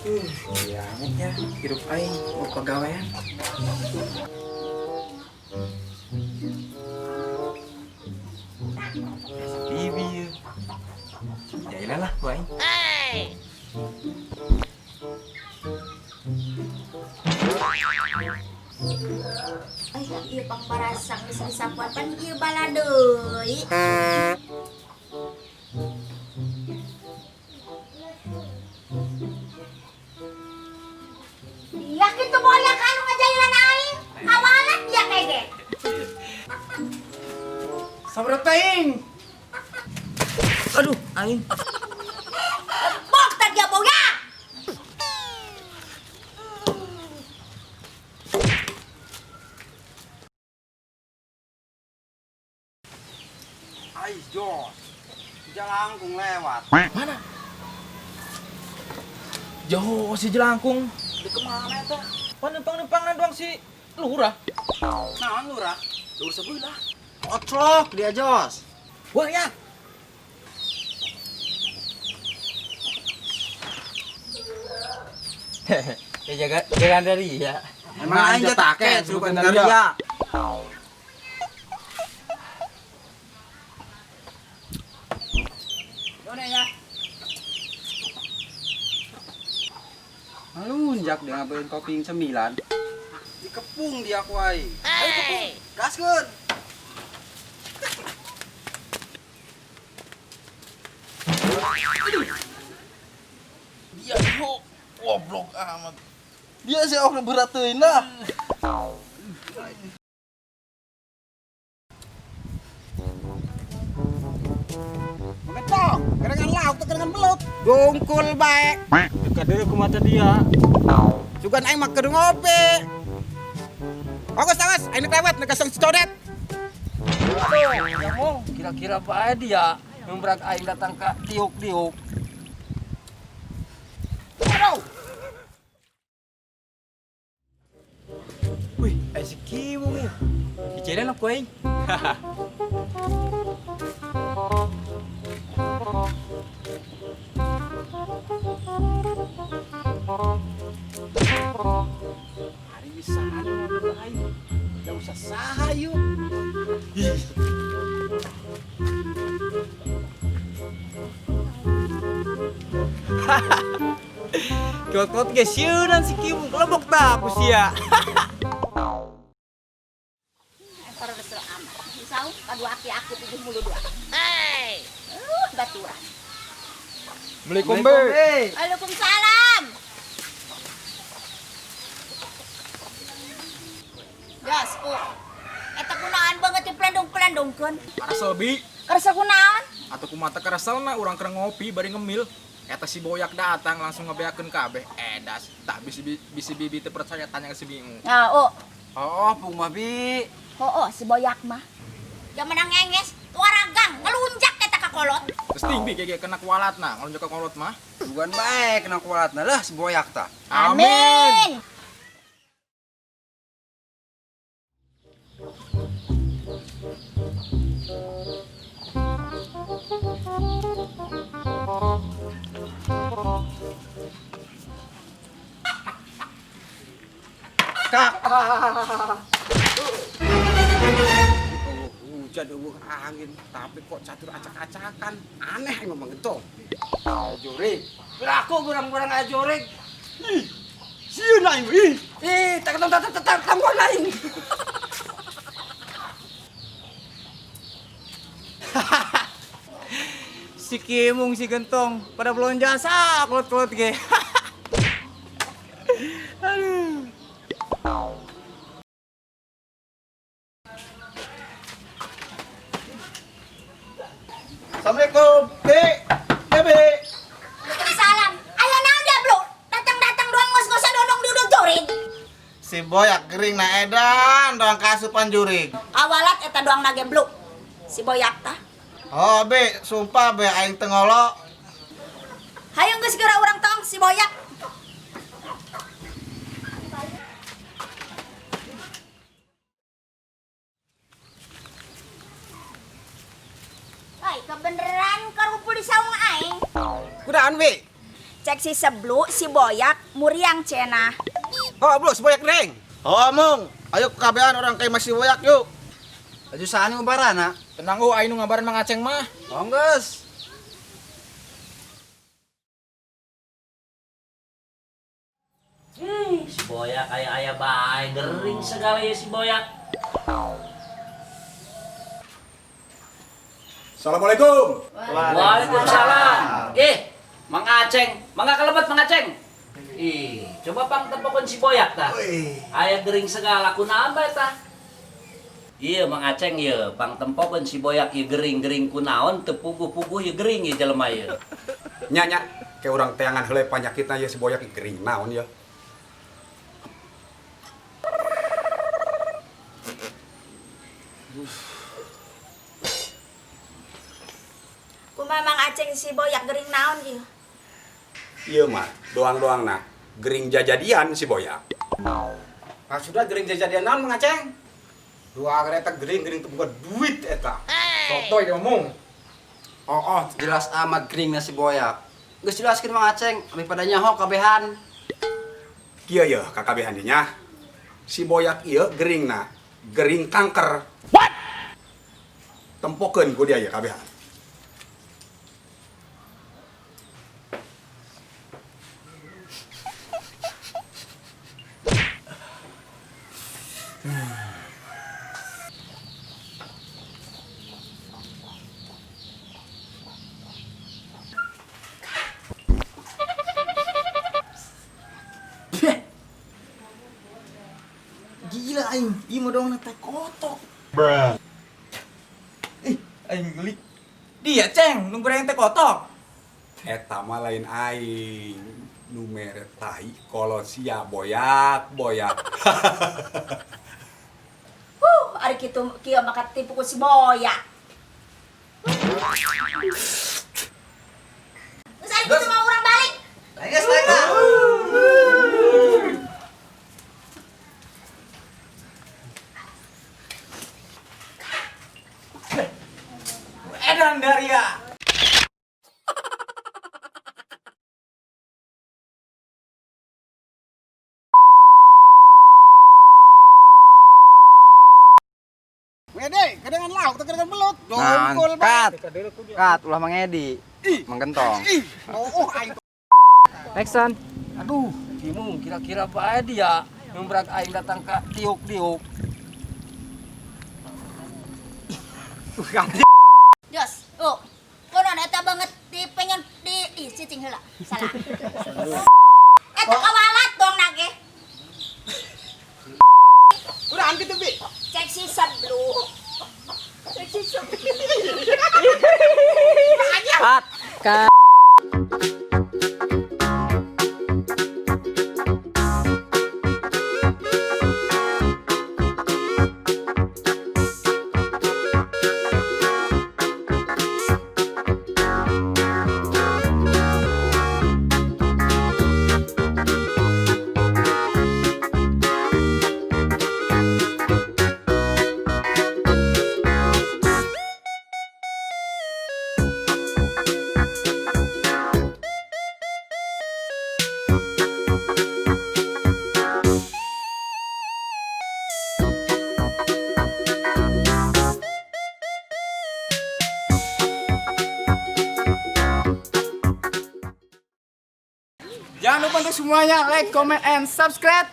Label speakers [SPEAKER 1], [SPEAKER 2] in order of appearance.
[SPEAKER 1] Iya, ya, hirup aing mau pagawean. Bibi ya. Jailah lah ku aing.
[SPEAKER 2] Ay, ieu pangbarasang geus disapuan pan ieu bala deui. Ya kitu boya ka anu ngajailan aing. Awalan dia kege.
[SPEAKER 1] Sabar aing. Aduh, aing.
[SPEAKER 2] Bok tadi dia boya.
[SPEAKER 3] Ai, Jos. Jalangkung lewat.
[SPEAKER 1] Mana? Jauh si jelangkung. Di kemana eta? Panumpang-numpang doang si lurah.
[SPEAKER 3] Naon lurah?
[SPEAKER 1] Lurah sebelah.
[SPEAKER 3] Oclok dia, Jos.
[SPEAKER 1] Wah ya. Ya jaga jaga dari ya.
[SPEAKER 3] Emang aing take suruh dari ya.
[SPEAKER 1] Ya.
[SPEAKER 3] Melunjak dia ngapain kopi 9. Dikepung dia ku aing. Ayo kepung. Gaskeun.
[SPEAKER 4] Dia yo goblok amat. Dia sih orang berat teuing lah.
[SPEAKER 3] Mengetong, kerengan lauk teh kerengan belut. Dongkul bae.
[SPEAKER 1] Dekat deui kumaha dia.
[SPEAKER 3] Sugan aing mah keur ngopi. Awas awas, aing lewat nek kasong codet.
[SPEAKER 1] Aduh, kira-kira bae dia membrak aing datang ke tiuk-tiuk. Aduh. Wih, aing si Kimung ya. Dicerian aku aing. Hari bisa aing. Gak usah saha yuk. Ih. Kuat-kuat ge sieunan si Kimung kelebok tak aku sia.
[SPEAKER 2] Amat. Saung kadua aki-aki tujuh mulu dua. Hey. Baturan.
[SPEAKER 1] Assalamualaikum, Be.
[SPEAKER 2] Waalaikumsalam. Gas, oh. Eta kunaon banget di pelandung-pelandungkeun.
[SPEAKER 1] Karasel, Bi.
[SPEAKER 2] Karasel kunaon?
[SPEAKER 1] Atuh kumaha teh karaselna urang keur ngopi bari ngemil. Eta si Boyak datang langsung ngebeakeun kabeh. Edas, tak bisi bibi teu percaya tanya ke si Bingung.
[SPEAKER 2] Nah, oh.
[SPEAKER 3] Oh, pung mah, Bi.
[SPEAKER 2] Oh, si Boyak mah. Jangan menang ngenges, waragang ngelunjak eta ka kolot.
[SPEAKER 1] Terus tinggi kayak kena kualatna, ngelunjak ka kolot mah.
[SPEAKER 3] Bukan bae kena kualatna lah si Boyak tah.
[SPEAKER 2] Amin.
[SPEAKER 3] Kak. Hujan eueuh angin, tapi kok catur acak-acakan. Aneh aing mah gentong.
[SPEAKER 1] Jurik. Piraku kurang-kurang aya jurik.
[SPEAKER 3] Ih. Sieun aing ih.
[SPEAKER 1] Ih, tak tak tak tangguhan aing. Si Kimung si Gentong pada belum jasa kolot-kolot ge. Aduh.
[SPEAKER 4] Assalamualaikum, Bi. Ya, Bi.
[SPEAKER 2] Waalaikumsalam. Aya naon dia, Bro? Datang-datang doang ngos-ngosan dodong duduk jurig.
[SPEAKER 4] Si Boyak gering na edan doang kasupan jurig.
[SPEAKER 2] Awalat eta doang nage, Bro. Si Boyak tah.
[SPEAKER 4] Oh, Bi, sumpah Bi aing teu ngolo.
[SPEAKER 2] Hayu geus geura urang tong si Boyak. Ai, kebeneran karumpul di saung aing.
[SPEAKER 3] Kudaan, Bi?
[SPEAKER 2] Cek si Seblu, si Boyak, muriang cenah.
[SPEAKER 3] Oh, bro, si Boyak gering.
[SPEAKER 4] Oh, mung. Ayo kabehan orang kayak masih boyak yuk.
[SPEAKER 3] Laju saan ngubarana?
[SPEAKER 1] Tenang oh, aing nu ngabaran Mang Aceng mah.
[SPEAKER 3] Oh, geus.
[SPEAKER 5] Ih, si Boyak kayak ayah bae gering segala ya si Boyak.
[SPEAKER 6] Assalamualaikum.
[SPEAKER 5] Waalaikumsalam. Eh, Mang Aceng, mangga kalebet Mang Aceng. Ih, coba pang tepokon si Boyak tah. Aya gering segala kunaon bae tah. Iya Mang Aceng ye, pang tempokeun si Boyak ye gering-gering kunaon teu puguh-puguh ye gering ye jelema ye.
[SPEAKER 6] Nya nya, kayak urang teangan heula panyakitna ye si Boyak gering naon ya.
[SPEAKER 2] Kumaha Mang Aceng si Boyak gering naon ieu?
[SPEAKER 6] Ieu mah doang-doangna gering jajadian si Boyak.
[SPEAKER 3] Maksudnya gering jajadian naon Mang Aceng? Dua kereta gering-gering teu boga duit eta.
[SPEAKER 1] Sotoy dia ngomong.
[SPEAKER 7] Oh, jelas amat geringna si Boyak. Geus jelaskeun Mang Aceng, abis pada nyaho kabehan.
[SPEAKER 6] Kieu yeuh kakabehan dinya. Si Boyak ieu geringna, gering kanker. What? Tempokeun ku dia ieu kabehan.
[SPEAKER 4] Gila aing, ieu mah doang teh kotok.
[SPEAKER 1] Ih, aing geli. Dia Ceng, nu goreng teh kotok.
[SPEAKER 6] Eta mah lain aing. Nu mere tai kolot sia Boyak, Boyak.
[SPEAKER 2] Huh, ari kitu kieu mah katipu ku si Boyak. Geus ari kitu mah urang balik.
[SPEAKER 3] Geus teh.
[SPEAKER 1] Edan Daria.
[SPEAKER 3] Wede, kedengan lauk teu kedengan belut.
[SPEAKER 7] Nah,
[SPEAKER 3] Dongkol
[SPEAKER 7] kat. Kat ulah Mang Edi. Mang Gentong.
[SPEAKER 3] Ih, oh aing.
[SPEAKER 7] Action. Aduh, bingung kira-kira bae dia numbrak aing datang ke tiuk-tiuk.
[SPEAKER 2] Jos, oh. Konon eta banget di pengen di ih cicing heula. Salah. Eta kawalat dong nage.
[SPEAKER 3] Udah angkit tuh, Bi.
[SPEAKER 2] Cek si Seblu. Cek si Seblu.
[SPEAKER 7] Kat. Kat.
[SPEAKER 1] Jangan lupa untuk semuanya like, comment, and subscribe.